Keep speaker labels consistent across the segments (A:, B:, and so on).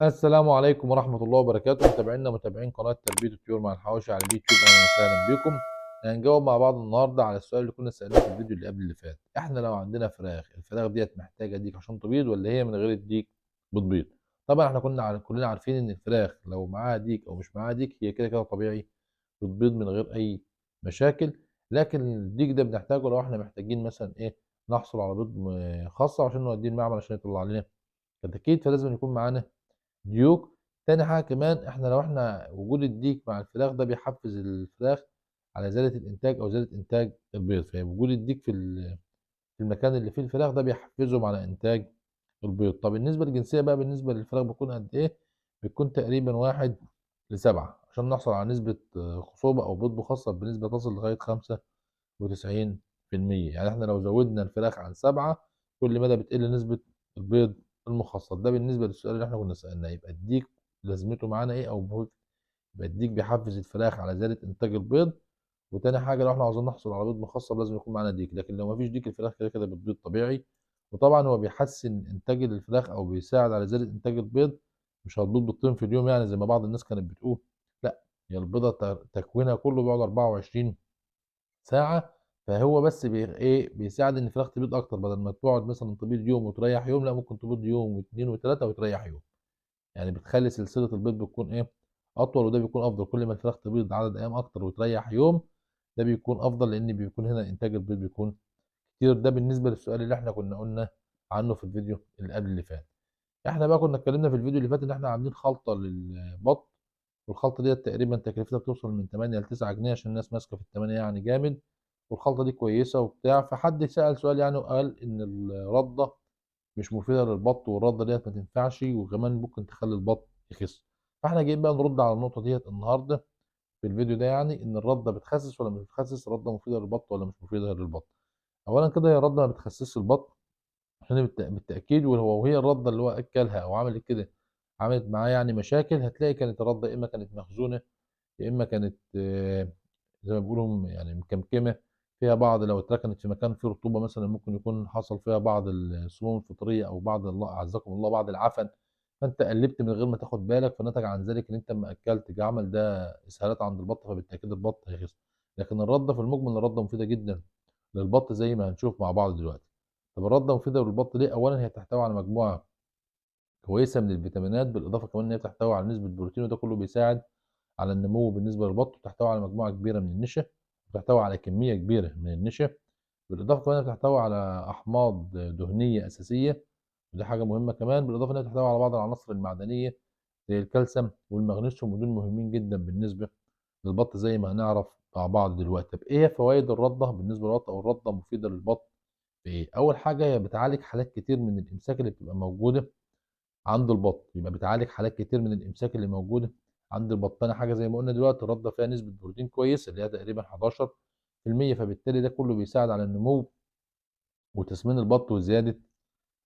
A: السلام عليكم ورحمة الله وبركاته. متابعينا متابعين قناة تربية الطيور مع الحواشي على اليوتيوب، أهلا وسهلا بكم. هنجاوب مع بعض النهاردة على السؤال اللي كنا سألناه في الفيديو اللي قبل اللي فات. احنا لو عندنا فراخ، الفراخ ديت محتاجة ديك عشان تبيض ولا هي من غير الديك بتبيض؟ طبعا احنا كنا كلنا عارفين ان الفراخ لو معاها ديك او مش معاها ديك هي كده كده طبيعي بتبيض من غير اي مشاكل، لكن الديك ده بنحتاجه لو احنا محتاجين مثلا ايه نحصل على بيض خاصة عشان نوديه المعمل عشان يطلع لنا كتاكيت، فلازم يكون معانا ديوك. تاني حاجة كمان، احنا لو احنا وجود الديك مع الفراخ ده بيحفز الفراخ على زيادة الانتاج او زيادة انتاج البيض، فوجود الديك في المكان اللي فيه الفراخ ده بيحفزهم على انتاج البيض. طب بالنسبة للجنسية بقى، بالنسبة للفراخ بتكون قد ايه؟ بتكون تقريبا 1 ل7 عشان نحصل على نسبة خصوبة او بيض مخصب بنسبة تصل لغاية 95%. يعني احنا لو زودنا الفراخ عن 7 كل مدى بتقل نسبة البيض المخصب. ده بالنسبة للسؤال اللي احنا كنا سألناه. يبقى الديك لازمته معانا ايه، او يبقى الديك بيحفز الفراخ على زيادة انتاج البيض. وتاني حاجة لو احنا عاوزين نحصل على بيض مخصب لازم يكون معانا ديك، لكن لو مفيش ديك الفراخ كده كده بتبيض طبيعي. وطبعا هو بيحسن انتاج الفراخ او بيساعد على زيادة انتاج البيض، مش هتبيض بيضتين في اليوم يعني زي ما بعض الناس كانت بتقول، لا هي البيضة تكوينها كله بيقعد 24 ساعة، فهو بس بيساعد ان الفراخ تبيض اكتر، بدل ما تقعد مثلا تبيض يوم وتريح يوم، لا ممكن تبيض يوم واثنين وثلاثة وتريح يوم، يعني بتخلي سلسلة البيض بتكون ايه اطول، وده بيكون افضل. كل ما الفراخ تبيض عدد ايام اكتر وتريح يوم ده بيكون افضل، لان بيكون هنا انتاج البيض بيكون كتير. ده بالنسبة للسؤال اللي احنا كنا قلنا عنه في الفيديو اللي قبل اللي فات. احنا بقى كنا اتكلمنا في الفيديو اللي فات ان احنا عاملين خلطة للبط، والخلطة ديت تقريبا تكلفتها بتوصل من 8 ل 9 جنيه عشان الناس ماسكة في التمانية يعني جامد، والخلطة دي كويسة وبتاع. فحد سأل سؤال يعني وقال إن الردة مش مفيدة للبط، والردة ديت ما تنفعش، وكمان ممكن تخلي البط يخس. فاحنا جايين بقى نرد على النقطة ديت النهاردة في الفيديو ده، يعني إن الردة بتخسس ولا مش بتخسس، الردة مفيدة للبط ولا مش مفيدة للبط. أولا كده هي الردة ما بتخسسش البط عشان بالتأكيد، وهي الردة اللي هو أكلها أو عملت كده عملت معاه يعني مشاكل، هتلاقي كانت الردة يا إما كانت مخزونة يا إما كانت زي ما بيقولوا يعني مكمكمة فيها بعض، لو اتركنت في مكان فيه رطوبة مثلا ممكن يكون حصل فيها بعض السموم الفطرية أو بعض الله أعزكم الله بعض العفن، فأنت قلبت من غير ما تاخد بالك، فنتج عن ذلك إن أنت لما أكلت جه عمل ده إسهالات عند البط، فبالتأكيد البط هيخس. لكن الردة في المجمل الردة مفيدة جدا للبط زي ما هنشوف مع بعض دلوقتي. طب الردة مفيدة للبط ليه؟ أولا هي تحتوي على مجموعة كويسة من الفيتامينات، بالإضافة كمان إن هي بتحتوي على نسبة بروتين، وده كله بيساعد على النمو بالنسبة للبط، وتحتوي على مجموعة كبيرة من النشا، وتحتوي على كمية كبيرة من النشا، بالإضافة كمان بتحتوي على أحماض دهنية أساسية، ودي حاجة مهمة كمان، بالإضافة إنها بتحتوي على بعض العناصر المعدنية زي الكالسيوم والمغنيسيوم، ودول مهمين جدا بالنسبة للبط زي ما هنعرف مع بعض دلوقتي. طب إيه فوائد الردة بالنسبة للبط، أو الردة مفيدة للبط في إيه؟ أول حاجة هي بتعالج حالات كتير من الإمساك اللي بتبقى موجودة عند البط، يبقى بتعالج حالات كتير من الإمساك اللي موجودة عند البط. تاني حاجة زي ما قلنا دلوقتي الردة فيها نسبة بروتين كويسة اللي هي تقريبا 11%، فبالتالي ده كله بيساعد على النمو وتسمين البط وزيادة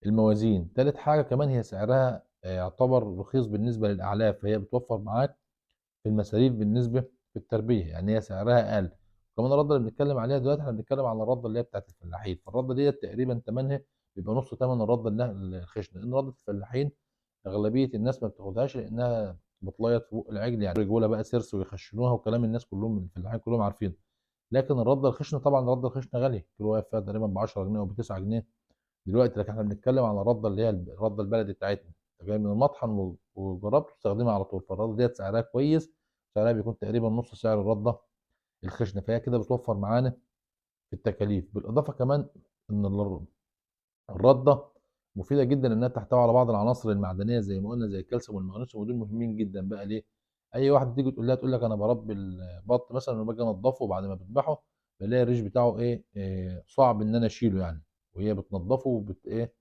A: الموازين. تالت حاجة كمان هي سعرها يعتبر رخيص بالنسبة للأعلاف، فهي بتوفر معاك في المصاريف بالنسبة في التربية، يعني هي سعرها أقل. كمان الردة اللي بنتكلم عليها دلوقتي احنا بنتكلم على الردة اللي هي بتاعت الفلاحين، فالردة ديت تقريبا تمنها بيبقى نص تمن الردة اللي الخشنة، لأن ردة الفلاحين أغلبية الناس ما بتاخدهاش لأنها بتليط في بق العجل، يعني رجولة بقى سرس ويخشنوها وكلام الناس كلهم الفلاحين كلهم عارفينه. لكن الردة الخشنة طبعا الردة الخشنة غالية، كيلو واقف فيها تقريبا ب 10 جنيه أو ب 9 جنيه دلوقتي، لكن احنا بنتكلم على الردة اللي هي الردة البلدي بتاعتنا، انت جاي من المطحن وجربت تستخدمها على طول، فالردة ديت سعرها كويس، سعرها بيكون تقريبا نص سعر الردة الخشنة، فهي كده بتوفر معانا في التكاليف. بالإضافة كمان إن الردة مفيدة جدا إنها تحتوي على بعض العناصر المعدنية زي ما قلنا زي الكالسيوم والمغنيسيوم، ودول مهمين جدا بقى. ليه؟ أي واحدة تيجي تقول لها تقول لك أنا بربي البط مثلا وباجي أنضفه بعد ما بذبحه بلاقي الريش بتاعه إيه صعب إن أنا أشيله يعني، وهي بتنضفه وبت إيه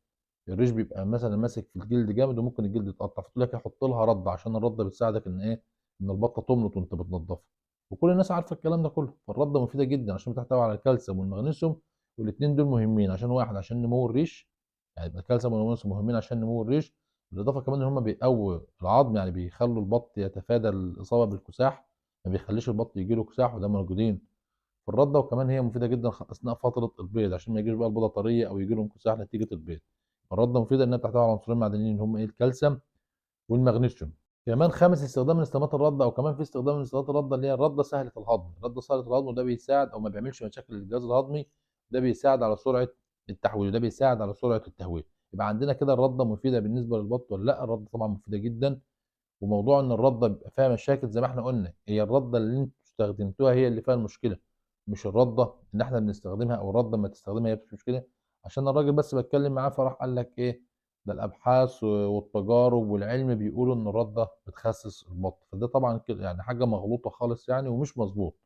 A: الريش بيبقى مثلا ماسك في الجلد جامد وممكن الجلد يتقطع، فتقول لك حط لها ردة عشان الردة بتساعدك إن إيه إن البطة تملط وأنت بتنضفها، وكل الناس عارفة الكلام ده كله. فالردة مفيدة جدا عشان بتحتوي على الكالسيوم والمغنيسيوم، والاتنين دول مهمين عشان واحد عشان نمو الريش، يعني يبقى الكالسيوم والمغنيسيوم مهمين عشان نمو الريش، بالاضافة كمان ان هم بيقووا العظم، يعني بيخلوا البط يتفادى الاصابة بالكساح، ما بيخليش البط يجي له كساح، وده موجودين في الردة. وكمان هي مفيدة جدا اثناء فترة البيض عشان ما يجيش بقى البيضة طرية او يجي لهم كساح نتيجة البيض. الردة مفيدة انها بتحتوي على عنصرين معدنيين اللي هم ايه الكالسيوم والمغنيسيوم. كمان خامس استخدام من استخدامات الردة، او كمان في استخدام من استخدامات الردة اللي هي الردة سهلة الهضم. الردة سهلة الهضم وده بيساعد او ما بيعملش مشاكل للجهاز الهضمي، ده بيساعد على سرعة التحويل، وده بيساعد على سرعة التهويه. يبقى عندنا كده الردة مفيدة بالنسبة للبط ولا لا؟ الردة طبعا مفيدة جدا. وموضوع ان الردة بيبقى فيها مشاكل زي ما احنا قلنا، هي الردة اللي انتوا استخدمتوها هي اللي فيها المشكلة، مش الردة اللي احنا بنستخدمها او الردة ما تستخدمها هي مش مشكلة. عشان الراجل بس بتكلم معاه فراح قال لك ايه ده، الابحاث والتجارب والعلم بيقولوا ان الردة بتخسس البط. فده طبعا كده يعني حاجة مغلوطة خالص يعني ومش مظبوط.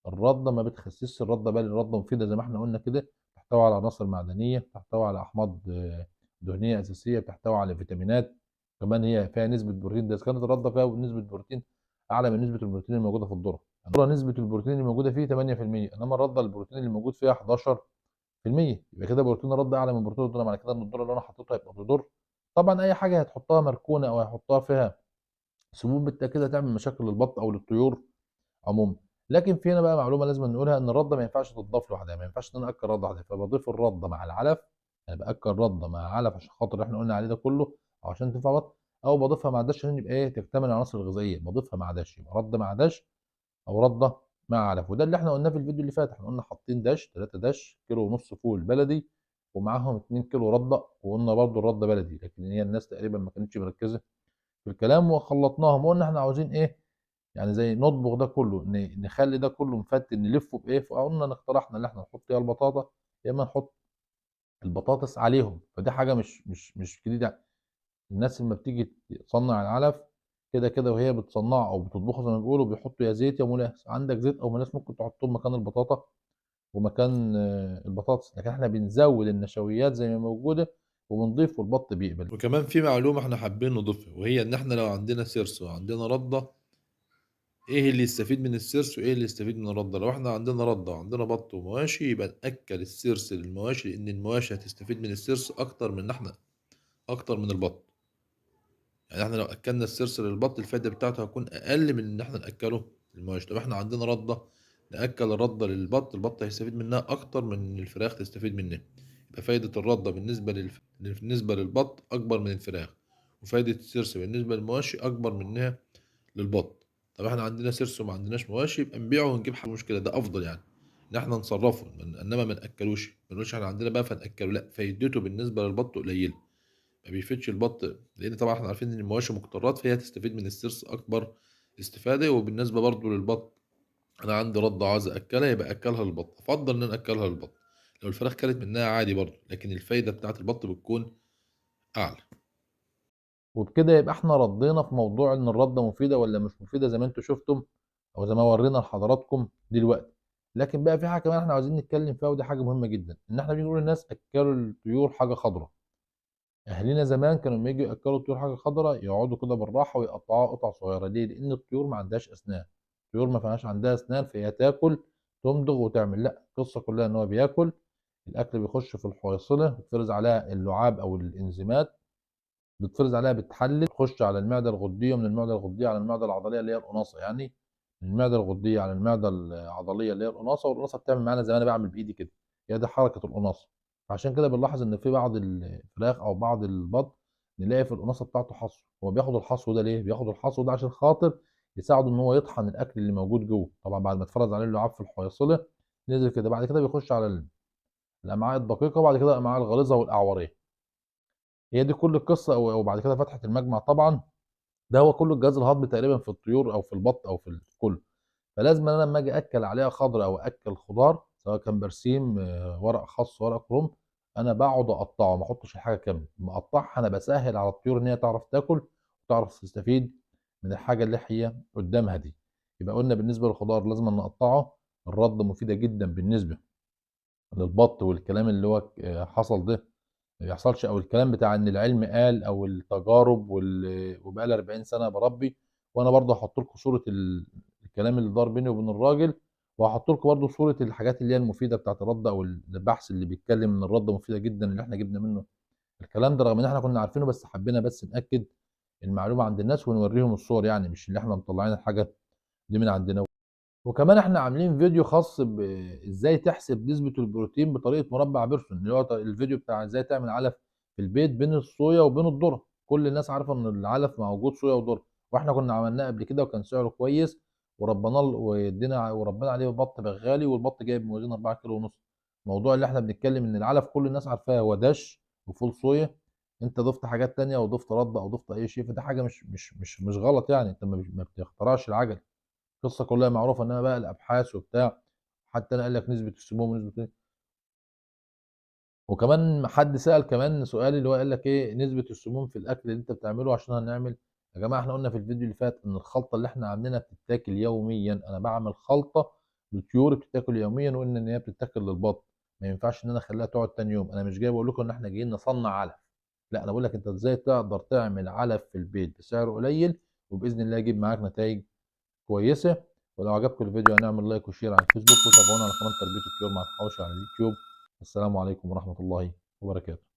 A: الردة ما بتخسسش الردة، بل الردة مفيدة زي ما احنا قلنا كده، تحتوي على عناصر معدنية، تحتوي على احماض دهنية اساسية، بتحتوي على فيتامينات، كمان هي فيها نسبه بروتين. ده كانت الردة فيها نسبه بروتين اعلى من نسبه البروتين الموجودة في الذرة. الذرة نسبه البروتين اللي موجودة فيه 8%، انما الردة البروتين اللي موجود فيها 11%. يبقى كده بروتين الردة اعلى من بروتين الذرة، معنى كده ان الذرة اللي انا حطيتها هيبقى بيضر. طبعا اي حاجة هتحطها مركونة او هيحطها فيها سموم بالتاكيد هتعمل مشاكل للبط او للطيور عموما. لكن في هنا بقى معلومة لازم نقولها، ان الردة ما ينفعش تتضاف لوحدها، ما ينفعش ان انا اكل رده لوحدها، فبضيف الردة مع العلف، يعني باكل رده مع علف عشان خاطر اللي احنا قلنا عليه ده كله، او عشان تنفع بط، او بضيفها مع دش عشان يبقى ايه تكتمل العناصر الغذائية، بضيفها مع دش، يبقى رده مع دش او رده مع علف. وده اللي احنا قلناه في الفيديو اللي فات، احنا قلنا حاطين دش 3 دش كيلو ونص فول بلدي ومعاهم 2 كيلو رده، وقلنا برضو الردة بلدي، لكن هي الناس تقريبا ما كانتش مركزه في الكلام، وخلطناهم وقلنا احنا عاوزين ايه يعني زي نطبخ ده كله، نخلي ده كله مفتل، نلفه بايه. فقلنا اقترحنا ان احنا نحط يا البطاطا يا اما نحط البطاطس عليهم. فدي حاجة مش جديدة، الناس لما بتيجي تصنع العلف كده كده وهي بتصنعه او بتطبخه زي ما بيقولوا، بيحطوا يا زيت يا ملاس. عندك زيت او ملاس ممكن تحطهم مكان البطاطا ومكان البطاطس، لكن احنا بنزود النشويات زي ما موجودة وبنضيف، والبط بيقبل.
B: وكمان في معلومة احنا حابين نضيفها، وهي ان احنا لو عندنا سرس وعندنا رده، ايه اللي يستفيد من السرس وايه اللي يستفيد من الردة؟ لو احنا عندنا رده وعندنا بط ومواشي، يبقى ناكل السرس للمواشي، لان المواشي هتستفيد من السرس اكتر من احنا، اكتر من البط. يعني احنا لو اكلنا السرس للبط الفايدة بتاعته هتكون اقل من ان احنا ناكله للمواشي. طب احنا عندنا رده، ناكل الردة للبط، البط هيستفيد منها اكتر من الفراخ تستفيد منها. يبقى فايده الردة بالنسبة للبط اكبر من الفراخ، وفايده السرس بالنسبة للمواشي اكبر منها للبط. طب احنا عندنا سرس وما عندناش مواشي، يبقى نبيعه ونجيب حاجة، مشكلة ده افضل يعني ان احنا نصرفه، انما ما ناكلوش، ما نقولش احنا عندنا بقى فناكله، لا، فايدته بالنسبة للبط قليله، ما بيفيدش البط، لان طبعا احنا عارفين ان المواشي مقترات، فهي تستفيد من السرس اكبر استفاده. وبالنسبة برضو للبط، انا عندي رده عايز اكلها، يبقى اكلها للبط، افضل ان انا اكلها للبط. لو الفراخ كلت منها عادي برضو، لكن الفايدة بتاعت البط بتكون اعلى.
A: وبكده يبقى احنا ردينا في موضوع ان الردة مفيدة ولا مش مفيدة زي ما انتم شفتم او زي ما ورينا لحضراتكم دلوقتي. لكن بقى في حاجة كمان احنا عاوزين نتكلم فيها، ودي حاجة مهمة جدا، ان احنا بنقول للناس اكلوا الطيور حاجة خضراء. اهالينا زمان كانوا لما يجوا ياكلوا الطيور حاجة خضراء يقعدوا كده بالراحة ويقطعوها قطع صغيرة. ليه؟ لان الطيور ما عندهاش اسنان، الطيور ما فيهاش عندها اسنان، فهي تاكل تمضغ وتعمل. لا، القصة كلها ان هو بياكل الاكل بيخش في الحويصله، بيتفرز عليها اللعاب او الانزيمات، بتفرز عليها بتحلل، تخش على المعدة الغديه، ومن المعدة الغديه على المعدة العضلية اللي هي القناصه، يعني من المعدة الغديه على المعدة العضلية اللي هي القناصه، والقناصه بتعمل معانا زي ما انا بعمل بايدي كده، هي دي حركة القناصه. عشان كده بنلاحظ ان في بعض الفراخ او بعض البط نلاقي في القناصه بتاعته حصو. هو بياخد الحصو ده ليه؟ بياخد الحصو ده عشان خاطر يساعده ان هو يطحن الاكل اللي موجود جوه. طبعا بعد ما اتفرز عليه اللعاب في الحويصله نزل كده، بعد كده بيخش على الامعاء الدقيقة، وبعد كده الامعاء الغليظة والاعوريه. هي دي كل القصة. وبعد كده فتحه المجمع. طبعا ده هو كل الجهاز الهضمي تقريبا في الطيور او في البط او في الكل. فلازم انا لما اجي اكل عليها خضرة او اكل خضار، سواء كان برسيم، ورق خس، ورق كرنب، انا بقعد اقطعه، ما احطش الحاجة كاملة، لما اقطعها انا بسهل على الطيور ان هي تعرف تاكل وتعرف تستفيد من الحاجة اللي هي قدامها دي. يبقى قلنا بالنسبة للخضار لازم نقطعه. الرد مفيدة جدا بالنسبة للبط، والكلام اللي هو حصل ده ما بيحصلش، او الكلام بتاع ان العلم قال او التجارب وبقى لي 40 سنة بربي. وانا برضه هحط لكم صوره الكلام اللي دار بيني وبين الراجل، وهحط لكم برضه صوره الحاجات اللي هي المفيدة بتاعت الردة، او البحث اللي بيتكلم ان الردة مفيدة جدا اللي احنا جبنا منه الكلام ده، رغم ان احنا كنا عارفينه، بس حبينا بس ناكد المعلومة عند الناس ونوريهم الصور، يعني مش اللي احنا مطلعين الحاجة دي من عندنا. وكمان احنا عاملين فيديو خاص بازاي تحسب نسبة البروتين بطريقة مربع بيرسون، اللي هو الفيديو بتاع ازاي تعمل علف في البيت بين الصويا وبين الذرة. كل الناس عارفه ان العلف موجود صويا وذره، واحنا كنا عملناه قبل كده وكان سعره كويس، وربنا وادينا وربنا عليه بط بغالي، والبط جايب موزين 4 كيلو ونص. الموضوع اللي احنا بنتكلم ان العلف كل الناس عارفاه هو دش وفول صويا، انت ضفت حاجات تانية وضفت رده او ضفت اي شيء، فده حاجة مش غلط يعني، انت ما بتخترعش العجل، القصة كلها معروفة. انما بقى الابحاث وبتاع، حتى انا قال لك نسبه السموم ونسبه ايه. وكمان حد سأل كمان سؤال اللي هو قال لك ايه نسبة السموم في الاكل اللي انت بتعمله عشان هنعمل. يا جماعة احنا قلنا في الفيديو اللي فات ان الخلطة اللي احنا عاملينها بتتاكل يوميا، انا بعمل خلطة للطيور بتتاكل يوميا، وقلنا ان هي بتتاكل للبط، ما ينفعش ان انا اخليها تقعد تاني يوم. انا مش جاي بقول لكم ان احنا جايين نصنع علف، لا انا بقول لك انت ازاي تقدر تعمل علف في البيت بسعر قليل، وباذن الله يجيب معاك نتائج كويسة. ولو عجبكم الفيديو هنعمل like و share على الفيسبوك، وتابعونا على قناة تربية الطيور مع الحواشي على اليوتيوب. السلام عليكم ورحمة الله وبركاته.